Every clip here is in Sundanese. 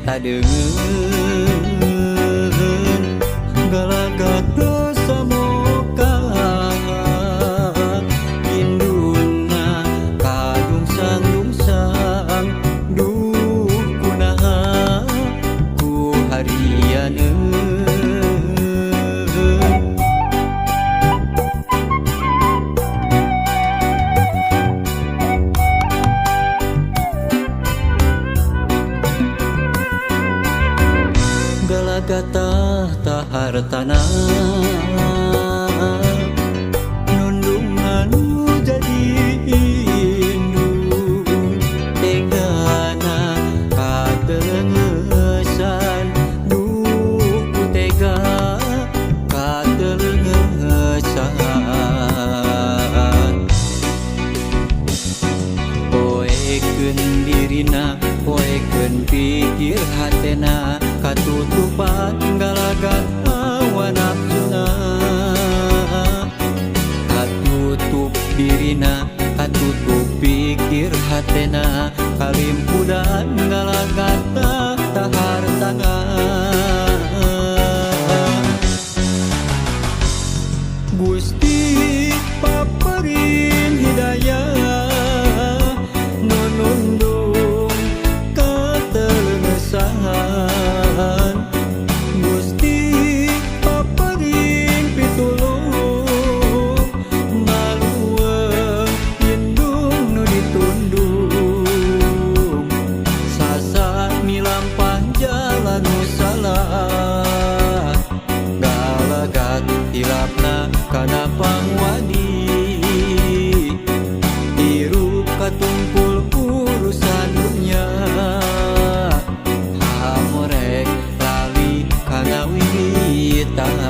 Tadeungeun galagat dosa moka induna kadungsang-dungsang duh kunaha ku harianeun. Galagata tahartana nundungan jadi indung tegana katelengesan duh ku tega katelengesan poekeun dirina poekeun pikir hatena katutupan galagat hawa nafsuna katutup dirina katutup pikir hatena kalimpudan galagat tahartana. Gusti paparin hidayah nunundung katelengesan Gusti paparin pitulung maluweung indung nu ditundung sasa milampah jalan nu salah galagat hilapna kana pangwani hirup katumpul urusan dunya hamorek lali kana wiwitan.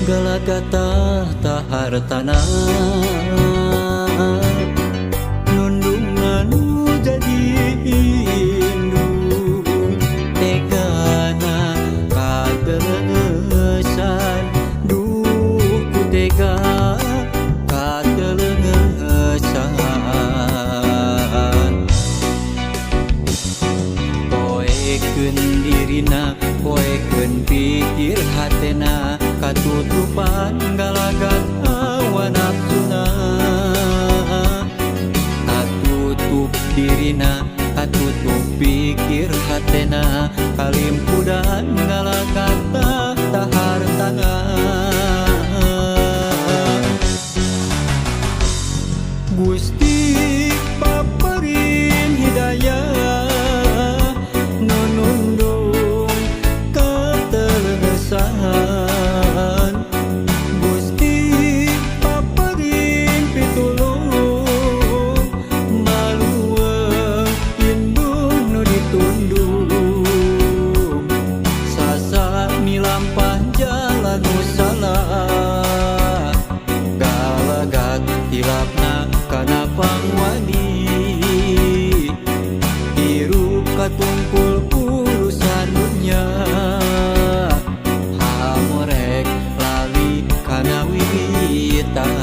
Galagata tahartana nundungan jadi indung tegana katelengesan duh ku tega katelengesan poekeun dirina poekeun pikir hatena katutupan galagat hawa nafsuna katutup dirina katutup pikir hatena kalimpudan galagat tahartana. Gusti paparin hidayah nunundung katelengesan Gusti paparin pitulung maluweung indung nu ditundung sasa milampah jalan nu salah galagat hilapna kana pangwani hirup katumpul urusan dunya hamorek lali kana wiwitan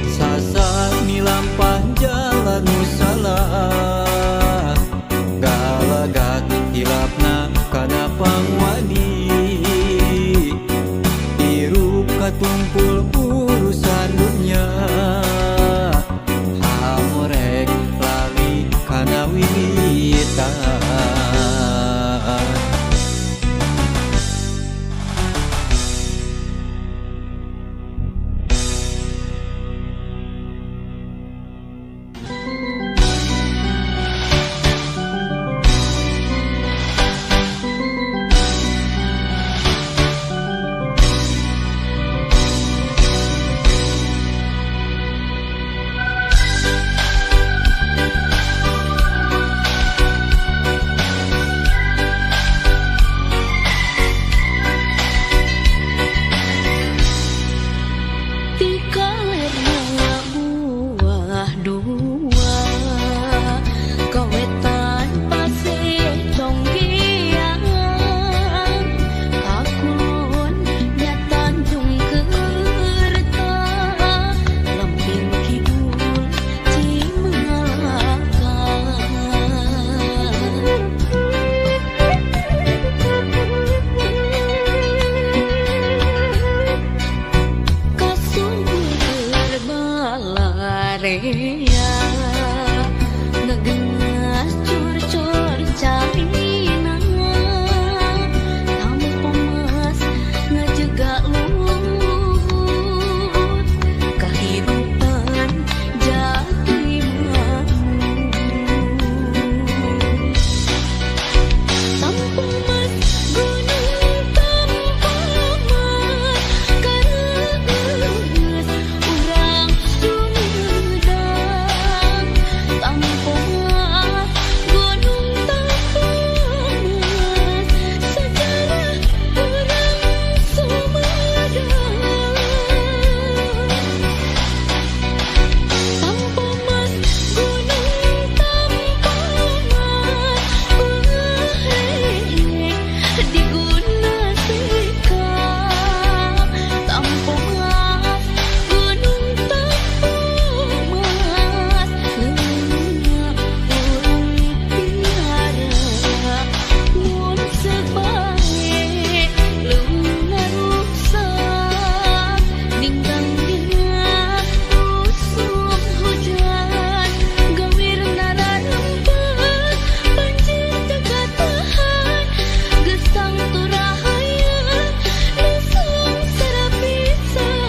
sasa milampah jalan nu salah galagat hilapna kana pangwani hirup katumpul urusan dunya hamorek lali kana wiwitan. Dua kawetan pasir Conggiang kakulon nya Tanjung Kerta lemping kidul Cimalaka. Kasubur balarea ngegengas curcor caina tanpa mas ngajega luhut kehidupan jati bangun. Tanpa mas gunung tanpa mas kareus urang Sumedang. Tanpa mas gunung tanpa mas sejarah urang Sumedang. Tanpa mas gunung tanpa mas beurek diguna seka. Tanpa mas gunung tanpa mas leungna urang piara mun seuk bae leungna rusak ninggang dina usum hujan gawirna rarempet banjir teu katahan gesang turahaya nu sangsara pisan.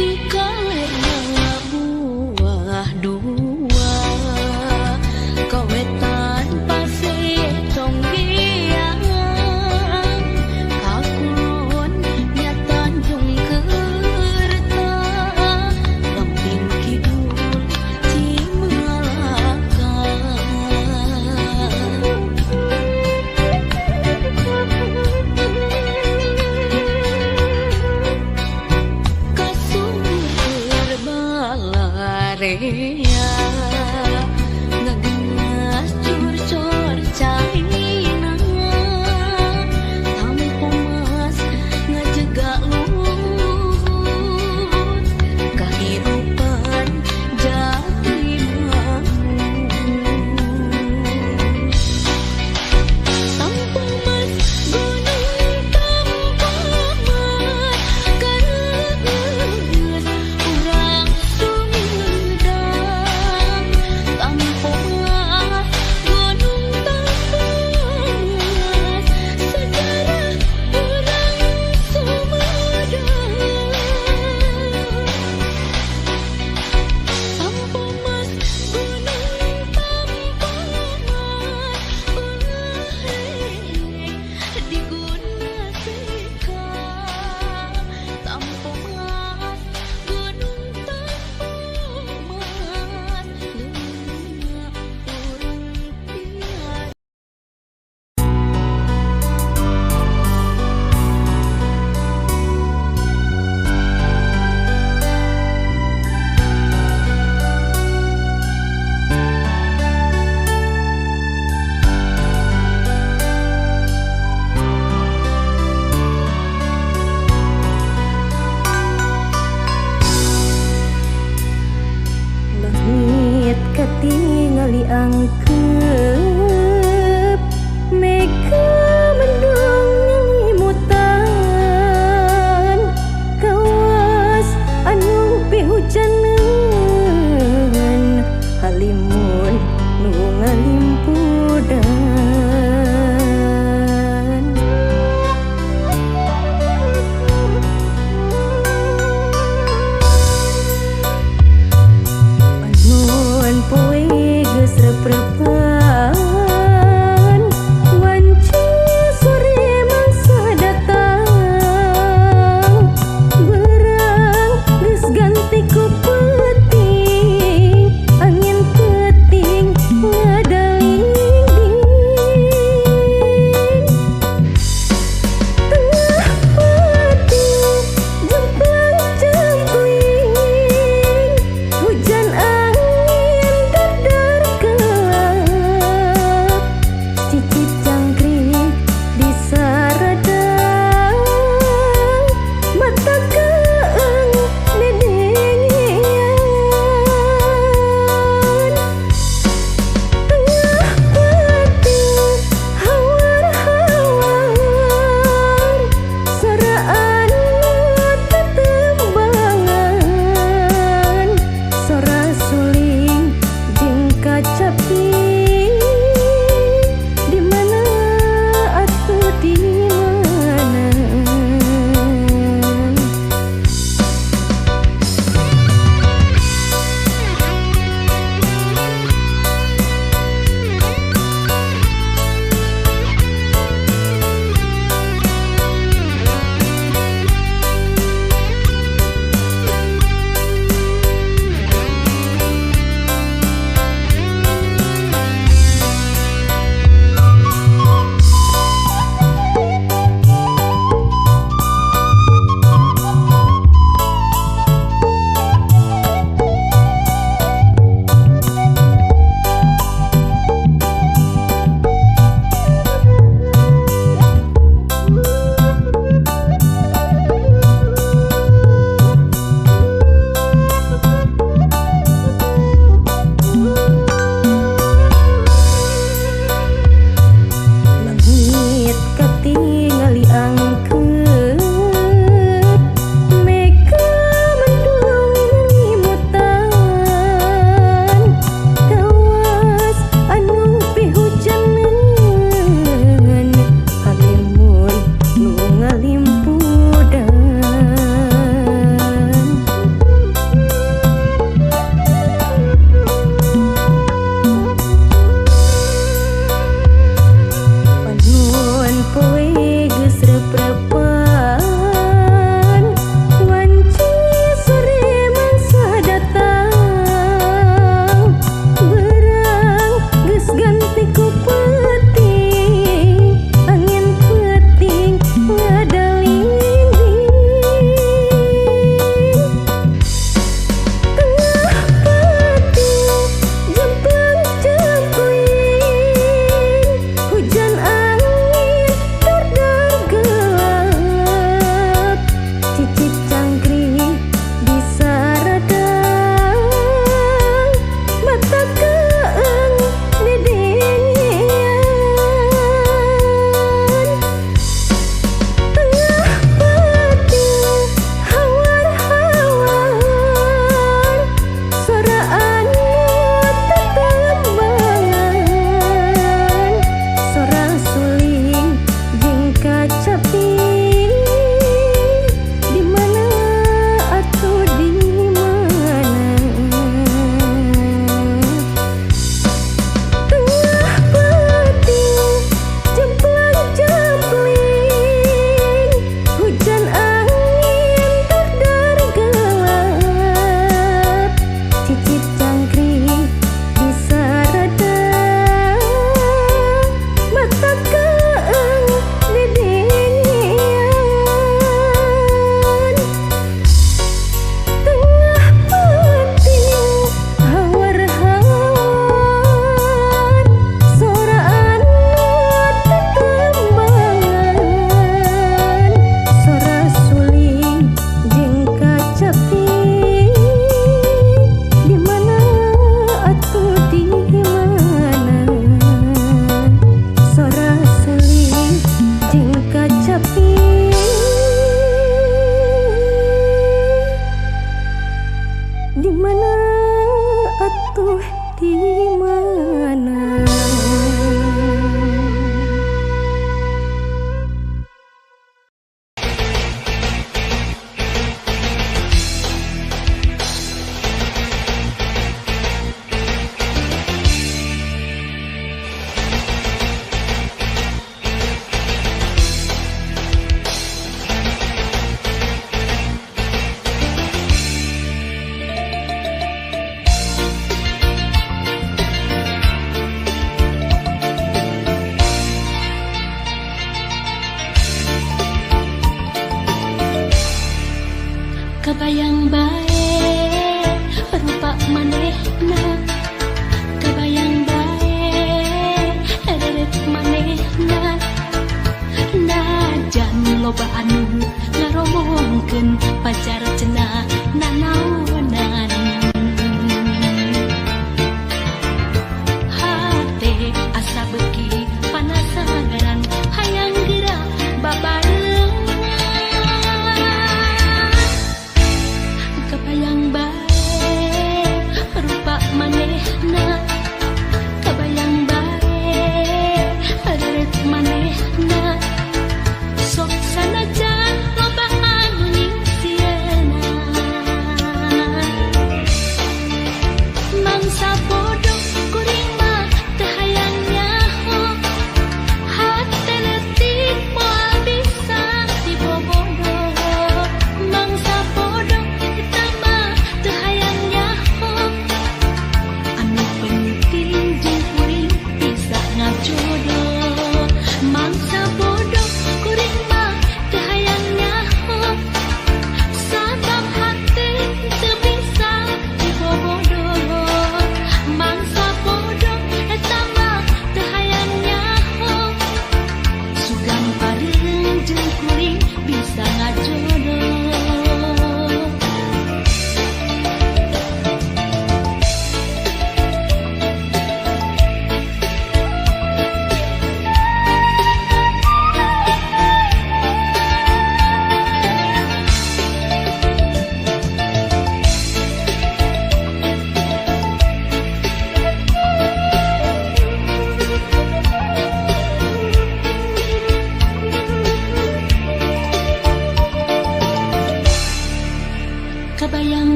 Ti kalerna buah dua kawetan pasir Conggiang kakulon nya Tanjung Kerta lemping kidul Cimalaka. Kasubur balarea ngegengas curcor caina tanpa mas ngajega luhut kehidupan jati bangun. Tanpa mas gunung tanpa mas kareus urang Sumedang. Tanpa mas gunung tanpa mas sejarah urang Sumedang. Tanpa mas gunung tanpa mas beurek diguna seka. Tanpa mas gunung tanpa mas leungna urang piara. Langit katingali angkep mega mendung nyalimutan kawas anu pihujaneun.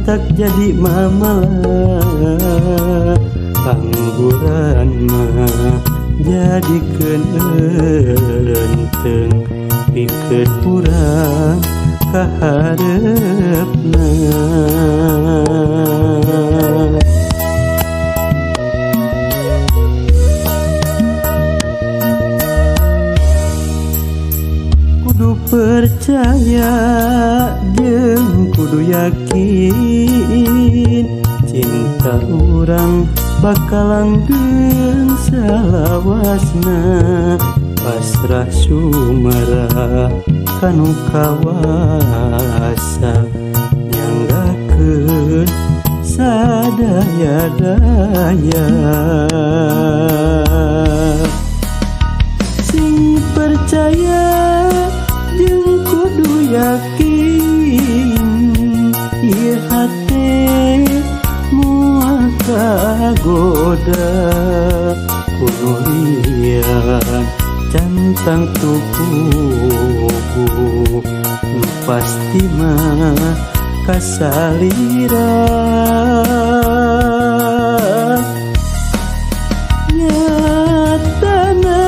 Matak jadi mamala pangguran mah jadikeun eunteng pikeun urang kahareupna. Kudu percaya jeung kudu yakin cinta urang bakal langgeng salawasna pasrah sumarah kanu kawasa nyanggakeun sadaya-daya. Sing percaya jeung kudu yakin ieu hate moal kagoda kudu lian cantang tupugu nu pasti mah kasalira. Nyatana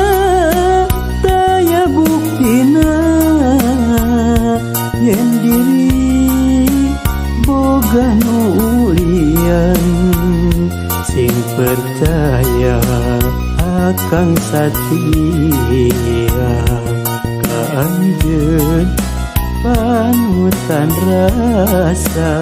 taya buktina yen diri boga nu ulian sing percaya akang satia ka anjeun panutan rasa.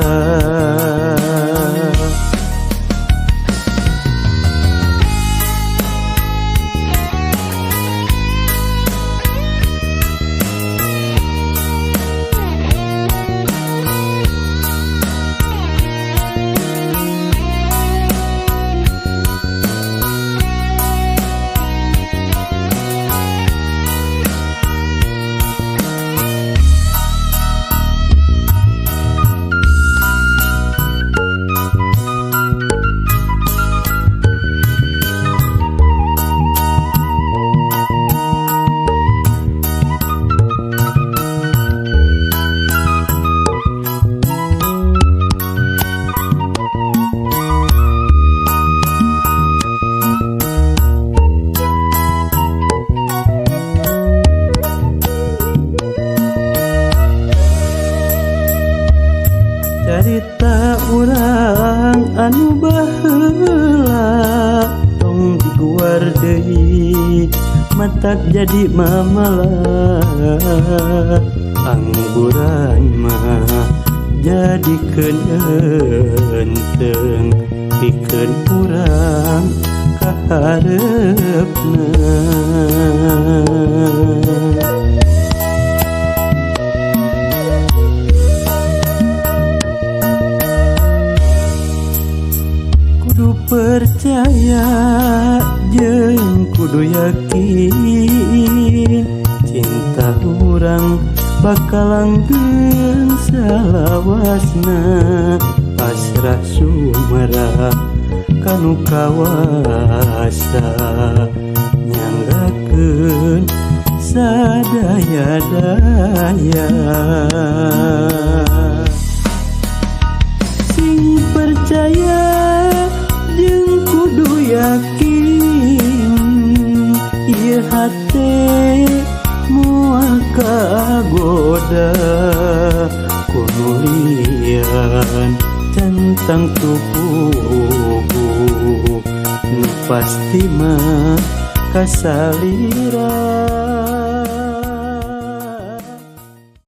Carita urang anu baheula tong diguar deui matak jadi mamala angguran mah jadikeun eunteng pikeun urang kahareupna. Kudu percaya jeung kudu yakin cinta urang bakal langgeng salawasna pasrah sumarah kanu kawasa nyanggakeun sadaya-daya. Sing percaya jeung kudu yakin ieu hate moal kagoda kudu lian centang tupugu nu pasti mah kasalira.